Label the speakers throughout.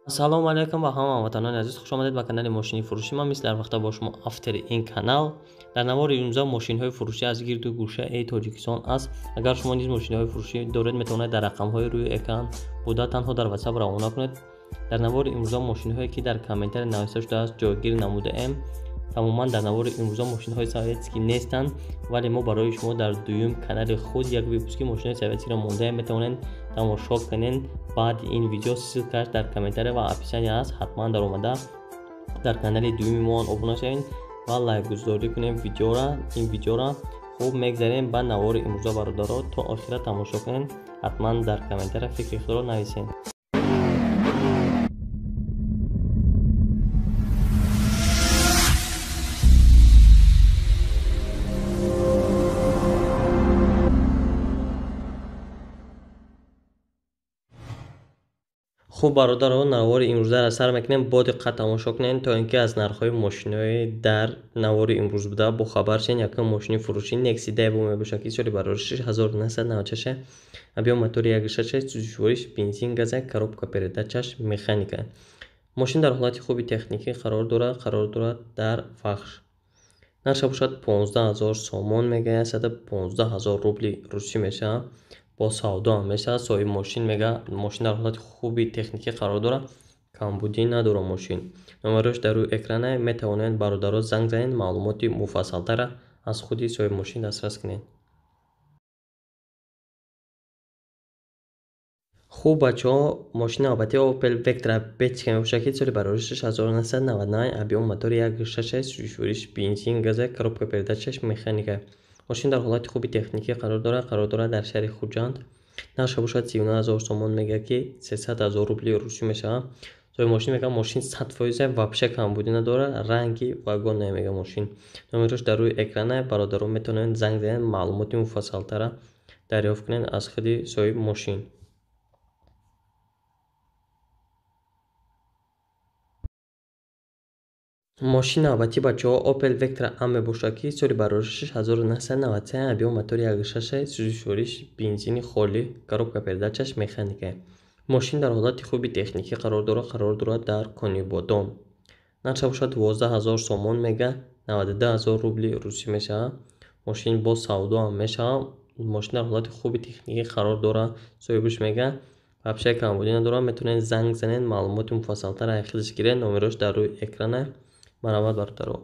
Speaker 1: Салому алейкум ба ҳама ҳамватанони азиз, хуш омадед ба канали мошини фурӯшӣ. Ман мисли ҳар вақта бо шумо автори ин канал. Дар навори имрӯза мошинҳои фурӯшӣ аз гирду гӯшаи Тоҷикистон аст. Агар шумо низ мошинҳои фурӯшӣ доред, метавонед дар рақамҳои рӯи экран буда танҳо дар WhatsApp равона кунед. Дар навори имрӯза мошинҳое ки дар комментария нависта шудааст ҷойгир намудаем. Тамоман дар навори имрӯза мошинҳои советский нестанд, вале мо барои шумо дар дуюм канали худ як выпуски мошинҳои советскиро мондаем, метавонед тамошо кунед. Баъди ин видео ссылкаш дар комментария ва описания аст, ҳатман даромада дар канали дуюми мо обуна шавед ва лайкгузорӣ кунед видеора. Ин видеора хуб мегзарем ба навори имрӯза, бародаро, то охира тамошо кунед. Ҳатман дар комментария фикри худро нависед. Хуб бародаро, навори имрӯзаро сар мекунем. Бо диққат тамошо кунед, то ин ки аз нархҳои мошинои дар навори имрӯз буда бохабар шавед. Якум мошини фурӯшӣ Nexi Daewoo мебошад, ки соли бароришаш 1996, объем мотори 1.6, сӯзишвориш бензин, газа, коробка передачаш механика. Мошин дар ҳолати хуби техникӣ қарор дорад дар Вахш. Нархша бошад 15 000 сомон мегӯяд, 115 000 рубли русӣ мешавад. Бо савдо ҳам мешавад. Соҳиби мошин мегӯяд, мошин дар ҳолати хуби техникӣ қарор дорад, камбудӣ надорад мошин. Номерош дар рӯи экрана, метавонед бародаро занг занед, маълумоти муфассалтарро аз худи соҳиби мошин дастрас кунед. Хуб бачаҳо, мошини навбатии Opel Vectra Бетика мебошад, ки соли бароришаш 1999, объем мотори 1.6, сӯзишвориш бензин, газа, коробка передачаш механика. Мошин дар ҳолати хуби техникӣ қарор дорад дар шаҳри Хуҷанд. Нархша бошад 39 000 сомон мегӯяд, ки 300 000 рубли русӣ мешавад. Соҳиби мошин мегӯяд, мошин 100%, вообще камбудӣ надорад, ранги вагон намегӯяд мошин. Номерош дар рӯи экрана, бародарон метавонед занг занед, маълумоти муфассалтарро дарёфт кунед аз худи соҳиби мошин. Мошини навбатӣ бачаҳо Opel Vectra A мебошад, ки соли бароришаш 1993, объем мотори 1.6, сӯзишвориш бензини холӣ, коробка передачаш механика. Мошин дар ҳолати хуби техникӣ қарор дорад дар Конибодом. Нархша бошад 12 000 сомон мегӯяд, 92 000 рубли русӣ мешавад. Мошин бо савдо ҳам мешавад. Мошин дар ҳолати хуби техникӣ қарор дорад. Соҳибаш мегӯяд, вообще камбудӣ надорад, метавонед занг занед, маълумоти муфассалтарро аз худаш гиред. Номерош дар рӯи экрана. Марҳамат бародаро.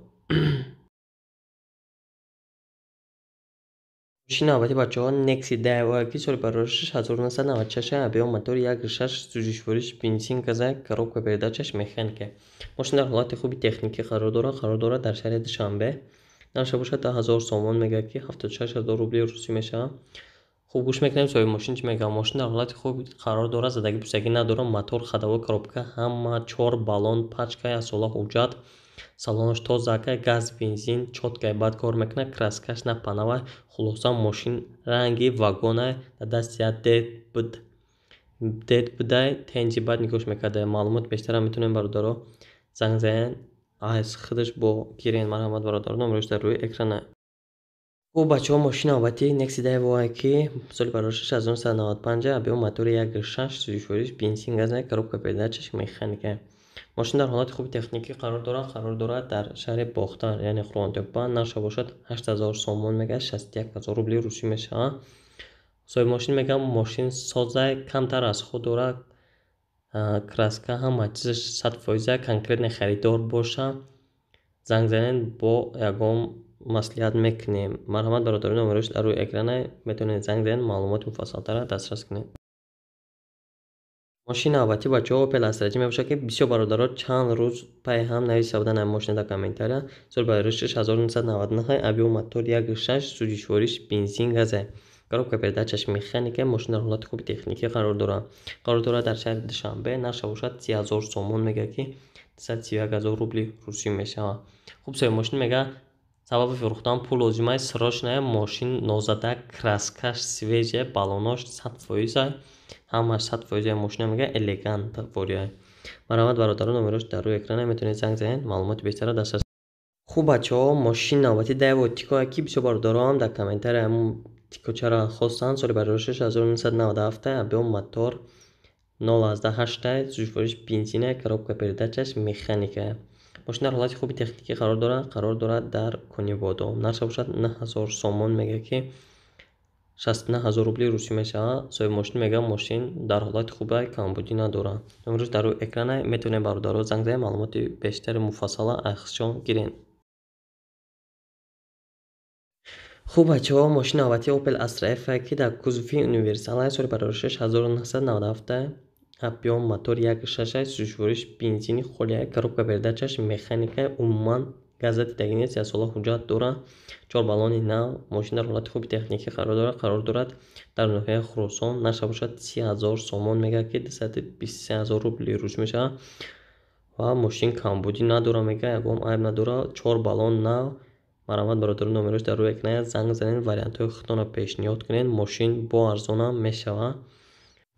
Speaker 1: Мошини навбатӣ бачаҳо Nexi Daewoo, ки соли бароришаш 1996, объем мотори 1.6, сӯзишвориш бензин, газа, коробка передачаш механика. Мошин дар ҳолати хуби техникӣ қарор дорад дар шаҳри Душанбе. Нархша бошад 10 000 сомон мегӯяд, ки 76 000 рубли русӣ мешавад. Хуб гӯш мекунем соҳиби мошин чӣ мегӯяд. Мошин дар ҳолати хуб қарор дорад, задагӣ пусагӣ надорад, мотор, ходовой коробка ҳама чор баллон пачка, яксола ҳуҷҷат, салонаш тозака, газ, бензин чёткай бад кор мекунад, краскаш на панава. Хулоса, мошин ранги вагона, дар дасти як дед будай, тенҷи бад нигоҳш мекарда. Маълумоти бештарам метавонем бародаро занг занед, аз худаш бо гирен. Марҳамат бародаро, номерош дар рӯи экрана. Хуб бачаҳо, мошини навбатӣ Nexi Daewoo, ки соли бароришаш 1995, объем мотори 1.6, сӯзишвориш бензин, газа, коробка передачаш механика. Мошин дар ҳолати хуби техникӣ қарор дорад дар шаҳри Бохтар, яъне Қурғонтеппа. Нархша бошад 8 000 сомон мегӯяд, 61 000 рубли русӣ мешавад. Соҳиби мошин мегӯяд, мошин созай, камтар аз худ дорад, краска ҳама чизаш 100%. Конкретный харидор боша, занг занед, бо ягон маслиҳат мекунем. Марҳамат бародари, номерош дар рӯи экрана, метавонед занг занед, маълумоти муфассалтарро дастрас кунед. Мошини навбатӣ бачаҳо Opel Astra J мебошад, ки бисёр бародаро чанд рӯз пайи ҳам нависта буданд ин мошина дар комментария. Соли бароришаш 1999, объем мотор 1.6, сӯзишвориш бензин, газа, коробка передачаш механика. Мошин дар ҳолати хуби техникӣ қарор дорад дар шаҳри Душанбе. Нархша бошад 30 000 сомон мегӯяд, ки 231 000 рубли русӣ мешавад. Хуб, соҳиби мошин мегӯяд, сабаби фурӯхтан пул лозим аст, срочная. Мошин нозада, краскаш свежая, баллонош 100%, ҳамаш 100% мошина мегӯяд, элегант вория. Марҳамат бародаро, номерош дар рӯи экрана, метавонед занг занед, маълумоти бештарро дастрас. Хуб бачаҳо, мошини навбатӣ Daewoo Tico, ки бисёр бародароам дар комментария ҳамун Тикочаро хостанд. Соли бароришаш 1997, объем мотор 0,8, сӯзишвориш бензина, коробка передачаш механика. Мошин дар ҳолати хуби техникӣ қарор дорад, қарор дорад дар Конибодом. Нархаш бошад 9000 сомон мега, ки 69 ҳазор рубли русӣ мешавад. Соҳиби мошин мега, мошин дар ҳолати хуба, камбудӣ надорад. Имрӯз дар рӯи экрана метавонед, бародаро, занг занед, маълумоти бештари муфассала аз худшон гиред. Хуб, бачаҳо, мошини навбатии Opel Astra F, ки дар кузови универсал, соли бароришаш 1997, объём мотор 1,6, сӯзишвориш бензини холия, коробка передачаш механика, умуман газа дидагӣ нест, яксола ҳуҷҷат дорад, чор баллони нав, мошин дар ҳолати хуби техникӣ қарор дорад, қарор дорад дар ноҳияи Хуросон. Нархаш бошад 30 000 сомон мега, ки 223 000 рубли рус мешавад, ва мошин камбудӣ надорад, мега, ягон айб надорад, чор баллон нав. Марҳамат, бародарон, номерош дар рӯи экран, занг занед, вариантҳои худтонро пешниҳод кунед, мошин бо арзонам мешавад.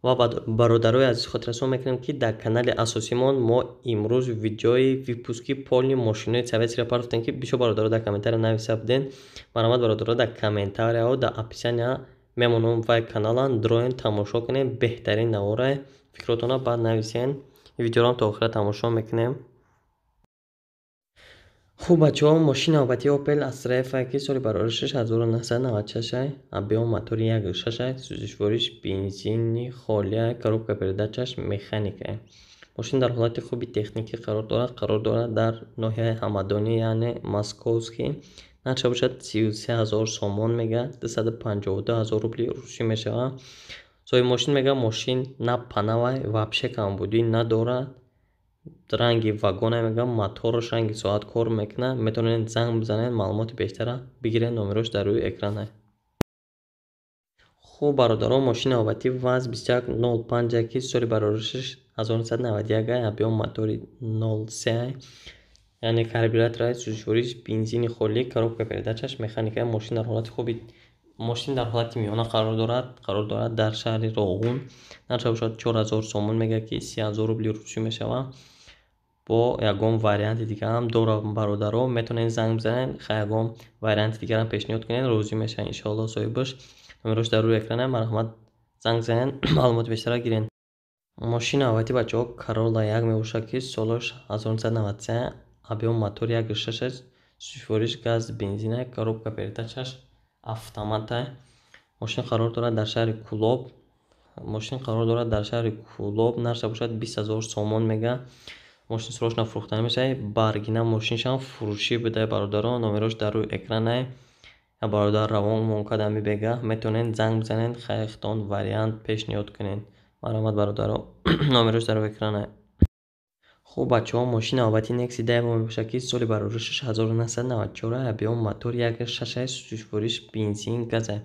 Speaker 1: Ва бародарои азиз, хотиррасон мекунем, ки дар канали асосимон мо имрӯз видеои выпуски полный мошинои советскийро партофтем, ки бисёр бародаро дар комментария нависа буден. Марҳамат, бародаро, дар комментарияҳо, дар описания мемонам вай каналан, дроен тамошо кунед, беҳтарин наворае, фикротонро баъд нависен. Видеорам то охира тамошо мекунем. Хуб, бачаҳо, мошини навбатии Opel Astra F, ки соли бароришаш 1996, объём мотори 1,6, сӯзишвориш бензини холия, коробка передачаш механика. Мошин дар ҳолати хуби техникӣ қарор дорад, қарор дорад дар ноҳияи Ҳамадонӣ, яъне Московский. Нархаш бошад 33 000 сомон мега, 252 000 рубли русӣ мешавад. Соҳиби мошин мега, мошин на панавай, вообще камбудӣ надорад, ранги вагона, мега, мотораш ранги соат кор мекунад. Метавонед занг бизанед, маълумоти бештара бигиред, номерош дар рӯи экрана. Хуб, бародарон, мошини навбатӣ ВАЗ 2105, ки соли бароришаш 1991, объём мотори 0,3, яъне карбюратора, сӯзишвориш бензини холӣ, коробка передачаш механика. Мошин дар ҳолати хуби, мошин дар ҳолати миёна қарор дорад, қарор дорад дар шаҳри Роғун. Нархаш бошад 4000 сомон мега, ки 30 000 рубли русӣ мешавад. Бо ягон варианти дигарам дорам, бародаро, метавонед занг бизанед, ха, ягон варианти дигарам пешниҳод кунед, розӣ мешавад иншоалло соҳибаш. Номерош дар рӯи экрана, марҳамат, занг занед, маълумоти бештара гиред. Мошини навбатӣ, бачаҳо, Corolla 1 мебошад, ки солаш 1993, объём мотор 1,6 аст, сӯзишвориш газ бензина, коробка передачаш автомата. Мошин қарор дорад дар шаҳри Кӯлоб. Мошин қарор дорад дар шаҳри Кӯлоб, нархаш бошад 20 000 сомон мега. Мошин срочно фурӯхта мешавад, баргина мошиншам фурӯшӣ буда, бародарон, номерош дар рӯи экранае. Бародар равон монкада мебега, метавонед занг бизанед, хайхтон вариант пешниҳод кунед. Марҳамат, бародаро, номерош дар рӯи экранае. Хуб, бачаҳо, мошини навбатии Nexia Daewoo мебошад, ки соли бароришаш 1994, объём мотор 1,6, сӯзишвориш бензин газа,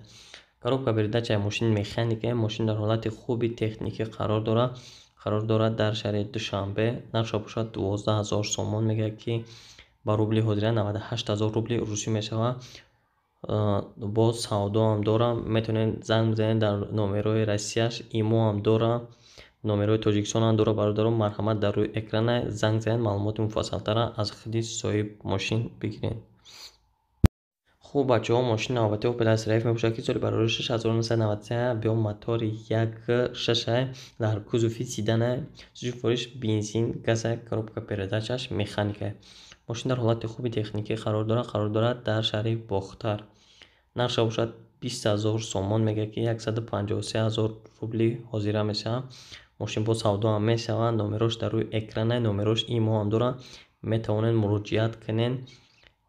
Speaker 1: коробка передача мошин механика. Мошин дар ҳолати хуби техникӣ қарор дорад, қарор дорад дар шаҳри Душанбе. Нархаш бошад 12 000 сомон мега, ки ба рубли ҳозира 98 000 рубли русӣ мешавад. Боз савдоам дорам, метавонед занг бизанед дар номерои Россияш, ИМОам дорам, номерои Тоҷикистонам дорад. Бародарон, марҳамат, дар рӯи экрана занг занед, маълумоти муфассалтара аз худи соҳиб мошин бигиред. Хуб, бачаҳо, мошини навбатии Opel Astra F мебошад, ки соли бароришаш 1993, объём мотори 1,6, дар кузови седана, сӯзишвориш бензин газа, коробка передачаш механика. Мошин дар ҳолати хуби техникӣ қарор дорад, қарор дорад дар шаҳри Бохтар. Нархаш бошад 20 000 сомон мега, ки 153 000 рубли ҳозира мешавад. Мошин бо савдоам мешавад, номерош дар рӯи экрана, номерош ИМОам дорад, метавонед муроҷиат кунед,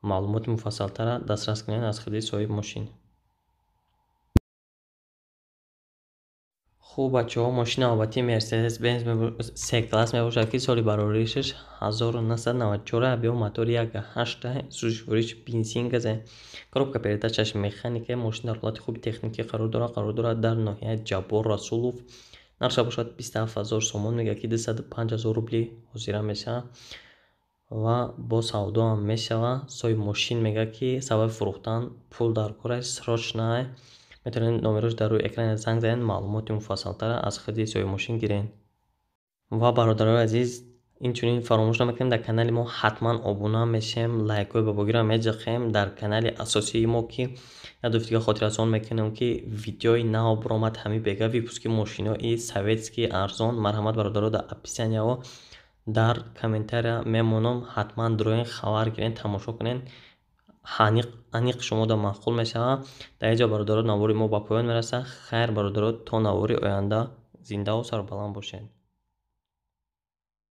Speaker 1: маълумоти муфассалтара дастрас кунед аз худи соҳиби мошин. Хуб, бачаҳо, мошини навбатии Mercedes Benz C класс мебошад, ки соли бароришаш 1994, объём мотори 1,8, сӯзишвориш бензин газа, коробка передачаш механика. Мошин дар ҳолати хуби техникӣ қарор дорад, қарор дорад дар ноҳияи Ҷаббор Расулов. Нархаш бошад 27 000 сомон мега, ки 205 000 рубли ҳозира мешавад ва бо савдоам мешавад. Соҳиби мошин мега, ки сабаби фурӯхтан пул дар кор аст, срочно. Метавонед номерош дар рӯи экране занг занед, маълумоти муфассалтара аз худи соҳиби мошин гиред. Ва бародарои азиз. Инчунин фаромӯш намекунем, дар канали мо ҳатман обуна мешем, лайкҳои бобогиро меҷиқем. Дар канали асосии мо, ки як дафъа дига хотиррасон мекунем, ки видеои нав баромад, ҳамин бега выпуски мошинои советский арзон. Марҳамат, бародаро, дар описанияҳо, дар комментария мемонам, ҳатман дуроен, хабар гирен, тамошо кунен, аниқ шумода маъқул мешавад. Дар ин ҷо, бародаро, навори мо ба поён мерасад. Хайр, бародаро, то навори оянда зиндаву сарбаланд бошед.